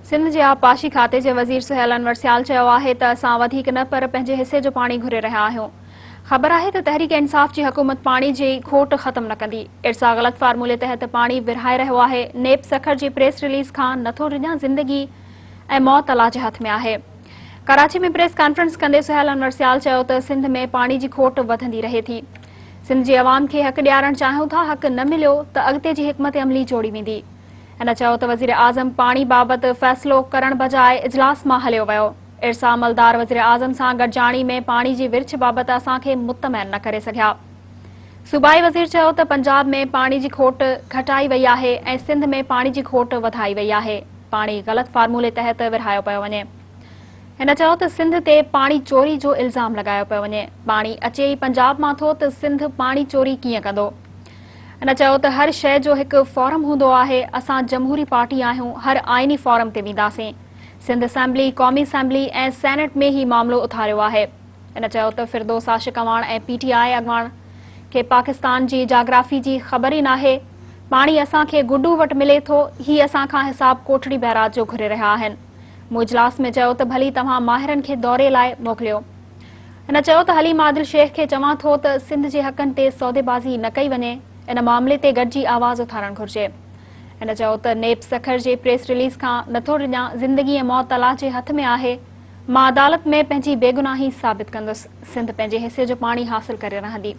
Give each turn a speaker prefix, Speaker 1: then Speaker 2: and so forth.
Speaker 1: سنڌ جي آبپاشي کاتي جي وزير سهيل انور سيال چيو آهي ته اسان وڌيڪ نه پر پنهنجي حصي جو پاڻي گهري رهيا آهيون. خبر آهي ته تحريڪ انصاف جي حڪومت پاڻي جي کوٽ ختم نه ڪندي. ارسا غلط فارمولي تحت پاڻي ورهائي رهيو آهي. نيب سکر جي پريس رليز کان نٿو ڊڄان زندگي ۽ موت الله جي هٿ ۾ آهي. ڪراچي ۾ پريس ڪانفرنس ڪندي سهيل انور سيال چيو ته سنڌ ۾ پاڻي جي کوٽ وڌندي رهي ٿي. سنڌ جي عوام کي حق ڏيارڻ چاهيون ٿا، حق نه مليو ته اڳتي جي حڪمت عملي جوڙي ويندي. هن چيو ته وزيراعظم پاڻي بابت فيصلو ڪرڻ بجاء اجلاس مان هليو ويو، ارسا عملدار وزيراعظم سان گڏجاڻي ۾ پاڻي جي ورڇ بابت اسان کي مطمئن نه ڪري سگهيا. صوبائي وزير چيو ته پنجاب ۾ پاڻي جي کوٽ گهٽائي وئي آهي ۽ سنڌ ۾ پاڻي جي کوٽ وڌائي وئي آهي، پاڻي غلط فارمولي تحت ورهايو پيو وڃي. هن چيو ته سنڌ تي پاڻي چوري جو الزام لڳايو پيو وڃي، پاڻي اچي ئي پنجاب مان ٿو ته سنڌ پاڻي چوري ڪيئن ڪندو؟ هن چيو ته هر شيء جو هڪ فورم هوندو آهي، اسان جمهوري پارٽي آهيون، هر آئيني فورم تي وينداسين. سنڌ اسيمبلي، قومي اسيمبلي ۽ سينيٽ ۾ هي معاملو اٿاريو آهي. هن چيو ته فردوس عاشق اعواڻ ۽ پي ٽي آء اڳواڻ کي پاڪستان جي جاگرافي جي خبر ئي ناهي، پاڻي اسان کي گڊو وٽ ملي ٿو، هي اسان کان حساب ڪوٽڙي بئراج جو گهري رهيا آهن. مون اجلاس ۾ چيو ته ڀلي توهان ماهرن کي دوري لاء موڪليو. هن چيو ته حليم عادل شيخ کي چوان ٿو ته سنڌ جي حقن تي سوديبازي نه ڪئي وڃي، ان معاملي تي گڏجي آواز اٿارڻ گهرجي. هن چيو ته نيب سکر جي پريس رليز کان نٿو ڊڄان، زندگي ۽ موت الله جي هٿ ۾ آهي، مان عدالت ۾ پنهنجي بيگناهي ثابت ڪندس، سنڌ پنهنجي حصي جو پاڻي حاصل ڪري رهندي.